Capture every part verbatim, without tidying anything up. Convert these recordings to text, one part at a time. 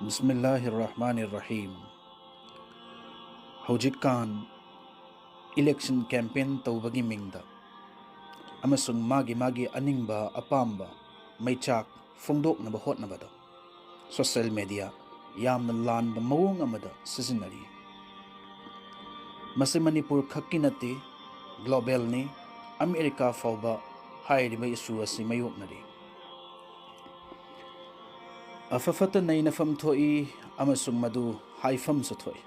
ꯕꯤꯁꯃꯤꯜꯂꯥꯍꯤꯔ ꯔꯍꯃꯥꯅꯤꯔ ꯔꯍꯤꯝ꯫ ꯍꯧꯖꯤꯛꯀꯥꯟ election campaign ꯇꯧꯕꯒꯤ ꯃꯤꯡꯗ ꯑꯃꯁꯨꯡ ꯃꯥꯒꯤ ꯃꯥꯒꯤ ꯑꯅꯤꯡꯕ ꯑꯄꯥꯝꯕ ꯃꯩꯆꯥꯛ ꯐꯣꯡꯗꯣꯛꯅꯕ ꯍꯣꯠꯅꯕꯗ ꯁꯣꯁꯤꯌꯦꯜ ꯃꯦꯗꯤꯌꯥ ꯌꯥꯝꯅ ꯂꯥꯟꯕ ꯃꯑꯣꯡ ꯑꯃꯗ ꯁꯤꯖꯤꯟꯅꯔꯤ꯫ ꯃꯁꯤ ꯃꯅꯤꯄꯨꯔ ꯈꯛꯀꯤ ꯅꯠꯇꯦ, ꯒ꯭ꯂꯣꯕꯦꯜꯅꯤ꯫ ꯑꯃꯦꯔꯤꯀꯥ ꯐꯥꯎꯕ ꯍꯥꯏꯔꯤꯕ ꯏꯁꯨ ꯑꯁꯤ ꯃꯥꯌꯣꯛꯅꯔꯤ꯫ ꯑꯐ ꯐꯠꯇ ꯅꯩꯅꯐꯝ ꯊꯣꯛꯏ ꯑꯃꯁꯨꯡ ꯃꯗꯨ ꯍꯥꯏꯐꯝꯁꯨ ꯊꯣꯛꯏ꯫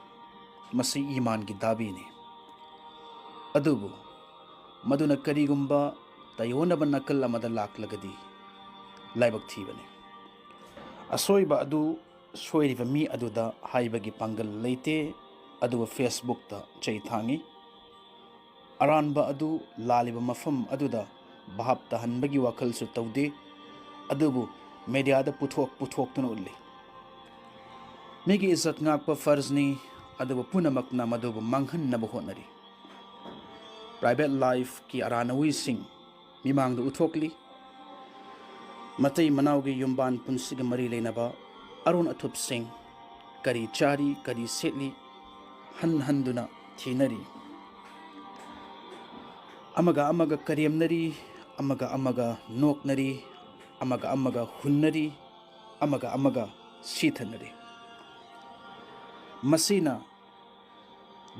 ꯃꯁꯤ ꯏꯃꯥꯟꯒꯤ ꯗꯥꯕꯤꯅꯤ꯫ ꯑꯗꯨꯕꯨ ꯃꯗꯨꯅ ꯀꯔꯤꯒꯨꯝꯕ ꯇꯥꯏꯑꯣꯟꯅꯕ ꯅꯥꯀꯜ ꯑꯃꯗ ꯂꯥꯛꯂꯒꯗꯤ ꯂꯥꯏꯕꯛ ꯊꯤꯕꯅꯤ꯫ ꯑꯁꯣꯏꯕ ꯑꯗꯨ ꯁꯣꯏꯔꯤꯕ ꯃꯤ ꯑꯗꯨꯗ ꯍꯥꯏꯕꯒꯤ ꯄꯥꯡꯒꯜ ꯂꯩꯇꯦ, ꯑꯗꯨꯕꯨ ꯐꯦꯁꯕꯨꯛꯇ ꯆꯩ ꯊꯥꯡꯏ꯫ ꯑꯔꯥꯟꯕ ꯑꯗꯨ ꯂꯥꯜꯂꯤꯕ ꯃꯐꯝ ꯑꯗꯨꯗ ꯚꯥꯞ ꯇꯥꯍꯟꯕꯒꯤ ꯋꯥꯈꯜꯁꯨ ꯇꯧꯗꯦ, ꯑꯗꯨꯕꯨ ꯃꯦꯗꯤꯌꯥꯗ ꯄꯨꯊꯣꯛ ꯄꯨꯊꯣꯛꯇꯨꯅ ꯎꯠꯂꯤ꯫ ꯃꯤꯒꯤ ꯏꯖꯠ ꯉꯥꯛꯄ ꯐꯔꯖꯅꯤ, ꯑꯗꯨꯕꯨ ꯄꯨꯝꯅꯃꯛꯅ ꯃꯗꯨꯕꯨ ꯃꯥꯡꯍꯟꯅꯕ ꯍꯣꯠꯅꯔꯤ꯫ ꯄ꯭ꯔꯥꯏꯚꯦꯠ ꯂꯥꯏꯐꯀꯤ ꯑꯔꯥꯅꯧꯏꯁꯤꯡ ꯃꯤꯃꯥꯡꯗ ꯎꯠꯊꯣꯛꯂꯤ꯫ ꯃꯇꯩ ꯃꯅꯥꯎꯒꯤ ꯌꯨꯝꯕꯥꯟ ꯄꯨꯟꯁꯤꯒ ꯃꯔꯤ ꯂꯩꯅꯕ ꯑꯔꯣꯟ ꯑꯊꯨꯞꯁꯤꯡ, ꯀꯔꯤ ꯆꯥꯔꯤ, ꯀꯔꯤ ꯁꯦꯠꯂꯤ, ꯍꯟ ꯍꯟꯗꯨꯅ ꯊꯤꯅꯔꯤ꯫ ꯑꯃꯒ ꯑꯃꯒ ꯀꯔꯦꯝꯅꯔꯤ, ꯑꯃꯒ ꯑꯃꯒ ꯅꯣꯛꯅꯔꯤ, ꯑꯃꯒ ꯑꯃꯒ ꯍꯨꯟꯅꯔꯤ, ꯑꯃꯒ ꯑꯃꯒ ꯁꯤꯊꯅꯔꯤ꯫ ꯃꯁꯤꯅ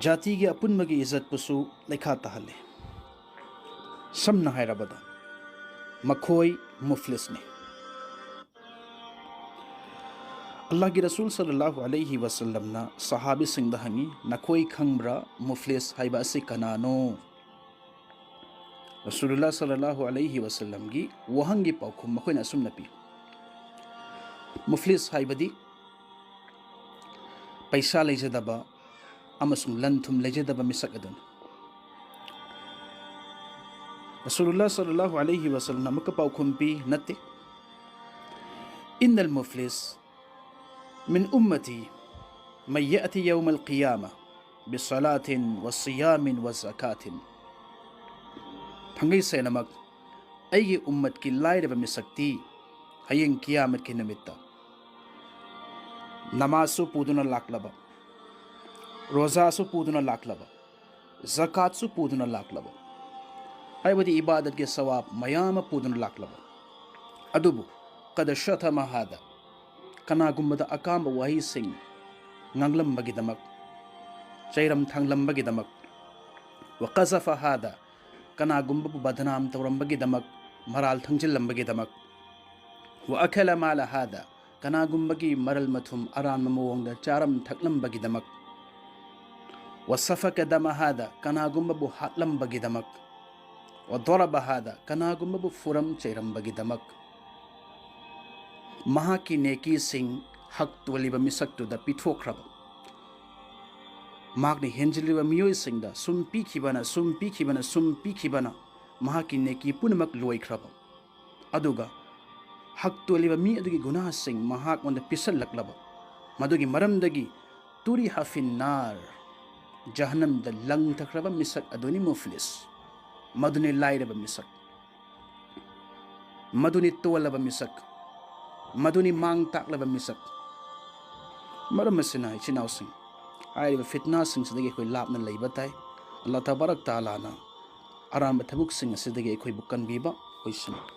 ꯖꯥꯇꯤꯒꯤ ꯑꯄꯨꯟꯕꯒꯤ ꯏꯖꯠꯄꯨꯁꯨ ꯂꯩꯈꯥ ꯇꯥꯍꯜꯂꯤ꯫ ꯁꯝꯅ ꯍꯥꯏꯔꯕꯗ, ꯃꯈꯣꯏ ꯃꯨꯐ꯭ꯂꯤꯁꯅꯤ꯫ ꯑꯜꯂꯥꯍꯒꯤ ꯔꯁꯨꯜ ꯁꯜꯂꯜꯂꯥꯍꯨ ꯑꯂꯩꯍꯤ ꯋꯁꯜꯂꯝꯅ ꯁꯍꯥꯕꯤꯁꯤꯡꯗ ꯍꯪꯉꯤ, "ꯅꯈꯣꯏ ꯈꯪꯕ꯭ꯔꯥ ꯃꯨꯐ꯭ꯂꯤꯁ ꯍꯥꯏꯕ ꯑꯁꯤ ꯀꯅꯥꯅꯣ?" ꯔꯁꯨꯂꯨꯜꯂꯥ ꯁꯜꯂꯜꯂꯥꯍꯨ ꯑꯂꯩꯍꯤ ꯋꯁꯜꯂꯝꯒꯤ ꯋꯥꯍꯪꯒꯤ ꯄꯥꯎꯈꯨꯝ ꯃꯈꯣꯏꯅ ꯑꯁꯨꯝꯅ ꯄꯤ, ꯃꯨꯐ꯭ꯂꯤꯁ ꯍꯥꯏꯕꯗꯤ ꯄꯩꯁꯥ ꯂꯩꯖꯗꯕ ꯑꯃꯁꯨꯡ ꯂꯟ ꯊꯨꯝ ꯂꯩꯖꯗꯕ ꯃꯤꯁꯛ ꯑꯗꯨꯅꯤ꯫ ꯔꯁꯨꯂꯨꯜꯂꯥ ꯁꯜꯂꯜꯂꯥꯍꯨ ꯑꯂꯩꯍꯤ ꯋꯁꯜꯂꯝꯅ ꯑꯃꯨꯛꯀ ꯄꯥꯎꯈꯨꯝ ꯄꯤ, "ꯅꯠꯇꯦ꯫ ꯏꯟꯅꯜ ꯃꯨꯐ꯭ꯂꯤꯁ ꯃꯤꯟ ꯎꯝꯃꯇꯤ ꯃꯩ ꯌꯥꯇꯤ ꯌꯧꯃꯜ ꯀꯤꯌꯥꯃ ꯕꯤꯁꯂꯥꯇꯤꯟ ꯋ ꯁꯤꯌꯥꯃꯤꯟ ꯋ ꯖꯀꯥꯇꯤꯟ"꯫ ꯊꯥꯡꯒꯩ ꯁꯦꯡꯅꯃꯛ ꯑꯩꯒꯤ ꯎꯝꯃꯠꯀꯤ ꯂꯥꯏꯔꯕ ꯃꯤꯁꯛꯇꯤ ꯍꯌꯦꯡ ꯀꯤꯌꯥꯃꯠꯀꯤ ꯅꯨꯃꯤꯠꯇ ꯅꯃꯥꯖꯁꯨ ꯄꯨꯗꯨꯅ ꯂꯥꯛꯂꯕ, ꯔꯣꯖꯥꯁꯨ ꯄꯨꯗꯨꯅ ꯂꯥꯛꯂꯕ, ꯖꯀꯥꯠꯁꯨ ꯄꯨꯗꯨꯅ ꯂꯥꯛꯂꯕ, ꯍꯥꯏꯕꯗꯤ ꯏꯕꯥꯗꯠꯀꯤ ꯁꯋꯥꯕ ꯃꯌꯥꯝ ꯑꯃ ꯄꯨꯗꯨꯅ ꯂꯥꯛꯂꯕ, ꯑꯗꯨꯕꯨ ꯀꯗ ꯁꯇꯃ ꯍꯥꯗ, ꯀꯅꯥꯒꯨꯝꯕꯗ ꯑꯀꯥꯝꯕ ꯋꯥꯍꯩꯁꯤꯡ ꯉꯥꯡꯂꯝꯕꯒꯤꯗꯃꯛ, ꯆꯩꯔꯝ ꯊꯥꯡꯂꯝꯕꯒꯤꯗꯃꯛ, ꯋ ꯀꯖꯐ ꯍꯥꯗ, ꯀꯅꯥꯒꯨꯝꯕꯕꯨ ꯕꯗꯅꯥꯝ ꯇꯧꯔꯝꯕꯒꯤꯗꯃꯛ, ꯃꯔꯥꯜ ꯊꯪꯖꯤꯜꯂꯝꯕꯒꯤꯗꯃꯛ, ꯋ ꯑꯀꯂ ꯃꯥꯂ ꯍꯥꯗ, ꯀꯅꯥꯒꯨꯝꯕꯒꯤ ꯃꯔꯜ ꯃꯊꯨꯝ ꯑꯔꯥꯟꯕ ꯃꯑꯣꯡꯗ ꯆꯥꯔꯝ ꯊꯛꯂꯝꯕꯒꯤꯗꯃꯛ, ꯋ ꯁꯐꯀ ꯗꯃ ꯍꯥꯗ, ꯀꯅꯥꯒꯨꯝꯕꯕꯨ ꯍꯥꯠꯂꯝꯕꯒꯤꯗꯃꯛ, ꯋ ꯗꯣꯔꯕ ꯍꯥꯗ, ꯀꯅꯥꯒꯨꯝꯕꯕꯨ ꯐꯨꯔꯝ ꯆꯩꯔꯝꯕꯒꯤꯗꯃꯛ, ꯃꯍꯥꯛꯀꯤ ꯅꯦꯀꯤꯁꯤꯡ ꯍꯛ ꯇꯣꯜꯂꯤꯕ ꯃꯤꯁꯛꯇꯨꯗ ꯄꯤꯊꯣꯛꯈ꯭ꯔꯕ, ꯃꯍꯥꯛꯅ ꯍꯦꯟꯖꯤꯜꯂꯤꯕ ꯃꯤꯑꯣꯏꯁꯤꯡꯗ ꯁꯨꯝ ꯄꯤꯈꯤꯕꯅ, ꯁꯨꯝ ꯄꯤꯈꯤꯕꯅ, ꯁꯨꯝ ꯄꯤꯈꯤꯕꯅ ꯃꯍꯥꯛꯀꯤ ꯅꯦꯀꯤ ꯄꯨꯝꯅꯃꯛ ꯂꯣꯏꯈ꯭ꯔꯕ, ꯑꯗꯨꯒ ꯍꯛ ꯇꯣꯜꯂꯤꯕ ꯃꯤ ꯑꯗꯨꯒꯤ ꯒꯨꯅꯥꯁꯤꯡ ꯃꯍꯥꯛꯉꯣꯟꯗ ꯄꯤꯁꯜꯂꯛꯂꯕ, ꯃꯗꯨꯒꯤ ꯃꯔꯝꯗꯒꯤ ꯇꯨꯔꯤ ꯍꯥꯐꯤꯟ ꯅꯥꯔ, ꯖꯍꯟꯅꯝꯗ ꯂꯪꯊꯈ꯭ꯔꯕ ꯃꯤꯁꯛ ꯑꯗꯨꯅꯤ ꯃꯨꯐꯂꯤꯁ, ꯃꯗꯨꯅꯤ ꯂꯥꯏꯔꯕ ꯃꯤꯁꯛ, ꯃꯗꯨꯅꯤ ꯇꯣꯜꯂꯕ ꯃꯤꯁꯛ, ꯃꯗꯨꯅꯤ ꯃꯥꯡ ꯇꯥꯛꯂꯕ ꯃꯤꯁꯛ꯫ ꯃꯔꯝ ꯑꯁꯤꯅ, ꯏꯆꯤꯟ ꯏꯅꯥꯎꯁꯤꯡ, ꯍꯥꯏꯔꯤꯕ ꯐꯤꯠꯅꯥꯁꯤꯡꯁꯤꯗꯒꯤ ꯑꯩꯈꯣꯏ ꯂꯥꯞꯅ ꯂꯩꯕ ꯇꯥꯏ꯫ ꯑꯜꯂꯥꯍ ꯇꯕꯥꯔꯛ ꯇꯥꯂꯥꯅ ꯑꯔꯥꯟꯕ ꯊꯕꯛꯁꯤꯡ ꯑꯁꯤꯗꯒꯤ ꯑꯩꯈꯣꯏꯕꯨ ꯀꯟꯕꯤꯕ ꯑꯣꯏꯁꯅꯨ꯫